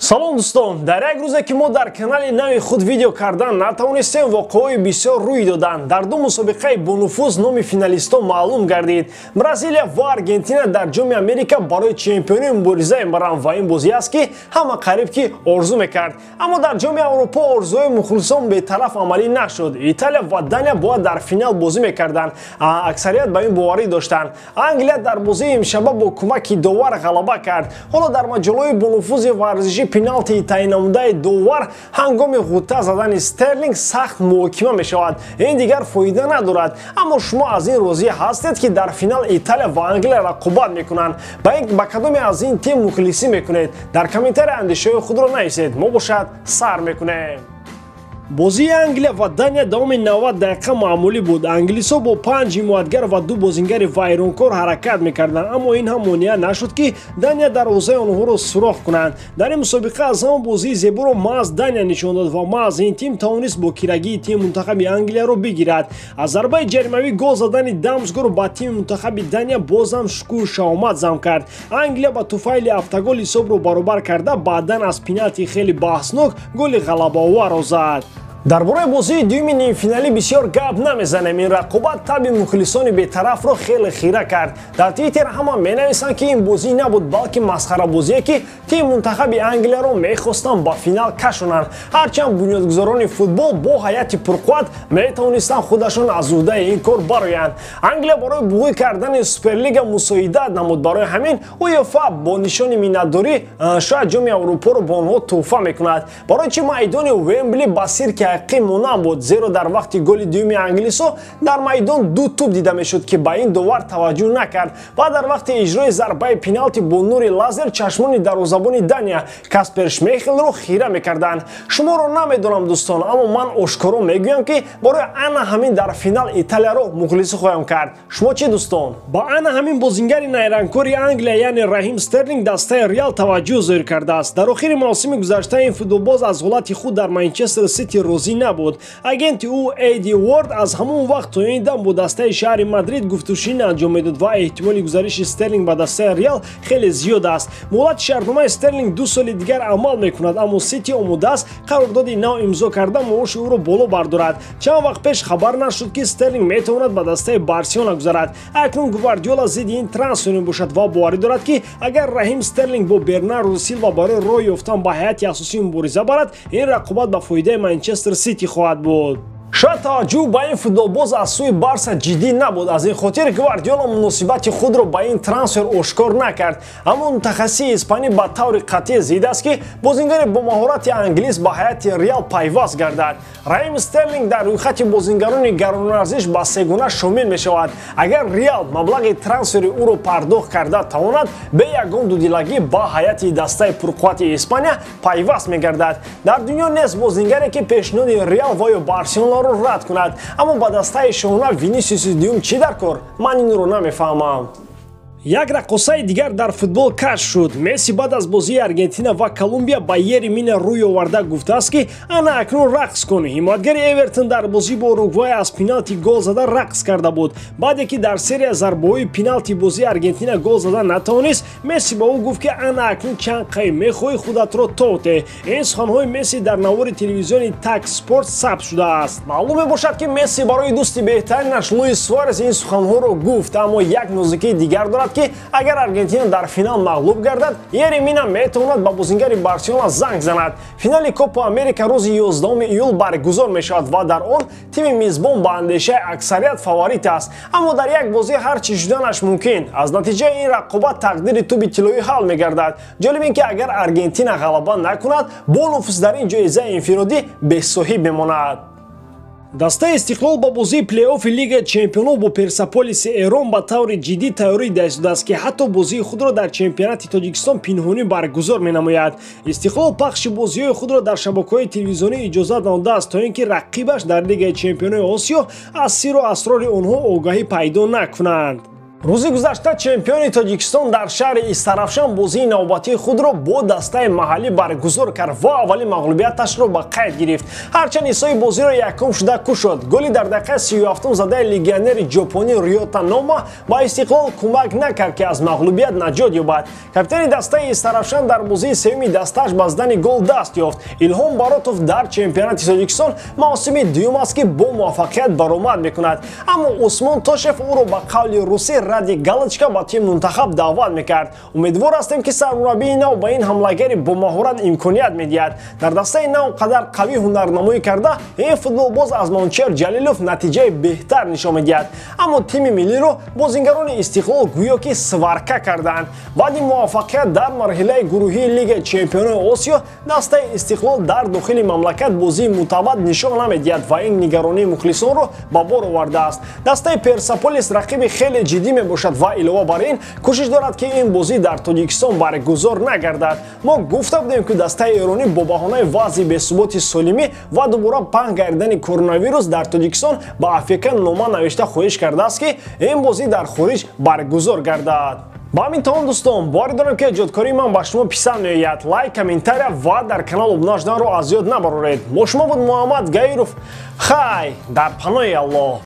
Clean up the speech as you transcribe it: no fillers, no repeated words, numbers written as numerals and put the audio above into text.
Салом дӯстон, дар як рӯзе ки мо дар канали нави худ видео кардан натавонистем, воқеаҳои бисёр рӯй доданд. Дар ду мусобиқаи бонуфуз номи финалистон маълум гардид. Бразилия ва Аргентина дар Ҷоми Америка барои чемпионӣ мубориза мебаранд ва ин бозӣ аст, ки ҳама қариб ки орзу мекард. Аммо дар Ҷоми Аврупо орзуҳои мухлисон бетараф амалӣ нашуд. Италия ва Дания бояд дар финал бозӣ мекарданд. Аксарият ба ин боварӣ доштанд. Англия дар бозии имшаба бо кӯмаки довар ғалаба кард. Ҳоло дар маҷаллаҳои бонуфузи варзишӣ пеналти таъиннамудаи довар ҳангоми ғӯта задани Стерлинг сахт муҳокима мешавад. Ин дигар фоида надорад. Аммо шумо аз ин розӣ ҳастед, ки дар финал Италия ва Англия рақобат мекунанд? Ба кадоме аз ин тим мухлисӣ мекунед? Дар комментария андешаҳои худро нависед. Мо бошад сар мекунем. Бозии Англия ва Дания давоми 90 дақиқа маъмулӣ буд. Англисҳо бо 5 ҳимоятгар ва 2 бозингари вайронкор ҳаракат мекарданд, аммо ин ҳам монеа нашуд, ки Дания дарвозаи онҳоро сурох кунанд. Дар ин мусобиқа аз ҳама бозии зеборо маҳз Дания нишон дод ва маҳз ин тим тавонист бо кирагии тими мунтахаби Англияро бигирад. Аз зарбаи ҷаримавӣ гол задани Дамсгор ба тими мунтахаби Дания боз ҳам шукӯҳу шаҳомат зам кард. Англия ба туфайли автогол ҳисобро баробар карда, баъдан аз пеналти хеле баҳснок голи ғалабаоварро зад. Дар бораи бозии дуюми нимфиналӣ бисёр гап намезанем. Ин рақобат таби мухлисони бетарафро хеле хира кард. Дар Твиттер ҳама менависанд, ки ин бозӣ набуд, балки масхарабозие, ки тими мунтахаби Англияро мехостанд ба финал кашонанд. Ҳарчанд бунёдгузорони футбол бо ҳайати пурқувват метавонистанд худашон аз уҳдаи ин кор бароянд. Англия барои буғӣ кардани Суперлига мусоидат намуд. Барои ҳамин УЕФА бо нишони миннатдорӣ шояд Ҷоми Аврупоро ба онҳо тӯҳфа мекунад. Барои чӣ майдони Уембли ба сирки ҳақиқӣ монанд буд? Зеро дар вақти голи дуюми англисҳо дар майдон ду тӯб дида мешуд, ки ба ин довар таваҷҷӯҳ накард ва дар вақти иҷрои зарбаи пеналти бо нури лазер чашмони дарвозабони Дания Каспер Шмейхелро хира мекарданд. Шуморо намедонам дӯстон, аммо ман ошкоро мегӯям, ки барои ана ҳамин дар финал Италияро мухлисӣ хоҳам кард. Шумо чӣ дӯстон? Ба ана ҳамин бозингари найрангкори Англия, яъне Раҳим Стерлинг, дастаи Реал таваҷҷӯҳ зоҳир кардааст. Дар охири мавсими гузашта ин футболбоз аз ҳолати худ дар Манчестер Сити розӣ набуд. Агенти ӯ Эдди Уорд аз ҳамон вақт то ин дам бо дастаи шаҳри Мадрид гуфтушунӣ анҷом медод ва эҳтимоли гузариши Стерлинг ба дастаи Реал хеле зиёд аст. Муҳлати шартномаи Стерлинг 2 соли дигар амал мекунад, аммо Сити омода аст қарордоди нав имзо карда маоши ӯро боло бардорад. Чанд вақт пеш хабар нашуд, ки Стерлинг метавонад ба дастаи Барселона гузарад. Акнун Гвардиола зидди ин трансфер мебошад ва боварӣ дорад, ки агар Раҳим Стерлинг бо Бернардо Силва барои роҳ ёфтан ба ҳайати асосӣ мубориза барад, ин рақобат ба фоидаи Манчестер Сити хоҳад буд. Шояд таваҷҷӯҳ ба ин футболбоз аз сӯи Барса ҷиддӣ набуд. Аз ин хотир Гвардиола муносибати худро ба ин трансфер ошкор накард. Аммо мутахассиси испанӣ ба таври қатъӣ зид аст, ки бозингари бо маҳорати англис ба ҳайати Реал пайваст гардад. Раҳим Стерлинг дар рӯйхати бозингарони гаронарзиш ба сегуна шомил мешавад. Агар Реал маблағи трансфери ӯро пардохт карда тавонад, бе ягон дудилагӣ ба ҳайати дастаи пурқуввати Испания пайваст мегардад. Дар дунё нест бозингаре, ки пешниҳоди Реал ва ё Барселонаро рад кунад. Аммо ба дастаи шоҳона Винисиуси дуюм чӣ дар кор? Ман инро намефаҳмам. Як раққосаи дигар дар футбол кашф шуд. Месси баъд аз бозии Аргентина ва Колумбия ба Ери Мина рӯй оварда гуфтааст, ки ана акнун рақс кун. Ҳимоятгари Эвертон дар бозӣ бо Уругвай аз пеналти гол зада рақс карда буд. Баъде ки дар серия зарбаҳои пеналти бозии Аргентина гол зада натавонист, Месси ба ӯ гуфт, ки ана акнун чанд қай мехоҳӣ худатро тоте. Ин суханҳои Месси дар навори телевизиони Так Спорт сабт шудааст. Маълум мебошад, ки Месси барои дӯсти беҳтаринаш Луис Суарес ин суханҳоро гуфт, аммо як нозукии дигар дорад, ки агар Аргентина дар финал мағлуб гардад, Ери Мина метавонад ба бозингари Барселона занг занад. Финали Копа Америка рӯзи 11 июл баргузор мешавад ва дар он тими мизбон ба андешаи аксарият фаворит аст. Аммо дар як бозӣ ҳар чӣ шуданаш мумкин. Аз натиҷаи ин рақобат тақдири тӯби тиллоӣ ҳал мегардад. Ҷолиб ин ки агар Аргентина ғалаба накунад, бонуфуз дар ин ҷоизаи инфиродӣ бесоҳиб мемонад. Дастаи Истиқлол ба бозии плей-оффи Лигаи чемпионов бо Персаполиси Эрон ба таври ҷиддӣ тайёрӣ даистодааст, ки ҳатто бозии худро дар чемпионати Тоҷикистон пинҳонӣ баргузор менамояд. Истиқлол пахши бозиҳои худро дар шабакаҳои телевизионӣ иҷозат надодааст, то ин ки рақибаш дар Лигаи чемпионои Осиё аз сиру асрори онҳо огаҳӣ пайдо накунанд. Рӯзи гузашта чемпиони Тоҷикистон дар шаҳри Истарафшан бозии навбатии худро бо дастаи маҳаллӣ баргузор кард ва аввалин мағлубияташро ба қайд гирифт. Ҳарчанд ҳиссаи бозиро якум шуда кушод, голи дар дақиқаи 37 задаи легионери ҷопонӣ Риёта Нома ба Истиқлол кӯмак накард, ки аз мағлубият наҷот ёбад. Капитани дастаи Истарафшан дар бозии сеюми дастааш ба задани гол даст ёфт. Илҳом Баротов дар чемпионати Тоҷикистон мавсими дуюм аст, ки бо муваффақият баромад мекунад. Аммо Усмон Тошев ӯро ба қавли русӣ ради галочка ба тим мунтахаб даъват мекард. Умедвор ҳастем, ки сармураббии нав ба ин ҳамлагари бомаҳорат имконият медиҳад. Дар дастаи нав қадар қавӣ ҳунарнамоӣ карда, ин футболбоз аз Манучер Ҷалилов натиҷаи беҳтар нишон медиҳад. Аммо тими миллиро бозингарони Истиқлол гӯё ки сварка кардаанд. Баъди муваффақият дар марҳилаи гурӯҳии Лигаи чемпионони Осиё, дастаи Истиқлол дар дохили мамлакат бозии мутавад нишон намедиҳад ва ин нигаронии мухлисонро ба бор овардааст. Дастаи Персаполис рақиби хеле ҷиддӣ мебошад ва илова бар ин кӯшиш дорад, ки ин бозӣ дар Тоҷикистон баргузор нагардад. Мо гуфта будем, ки дастаи эронӣ бо баҳонаи вазъи бесуботи солимӣ ва дубора паҳн гардидани коронавирус дар Тоҷикистон ба АФК нома навишта хоҳиш кардааст, ки ин бозӣ дар хориҷ баргузор гардад. Ба ҳамин тамом, дӯстон, боварӣ дорам, ки эҷодкории ман ба шумо писанд меояд. Лайк, комментария ва дар канал обуна шуданро аз ёд набароред. Бо шумо буд Муҳаммад Гаиров. Хай, дар паноҳи Аллоҳ.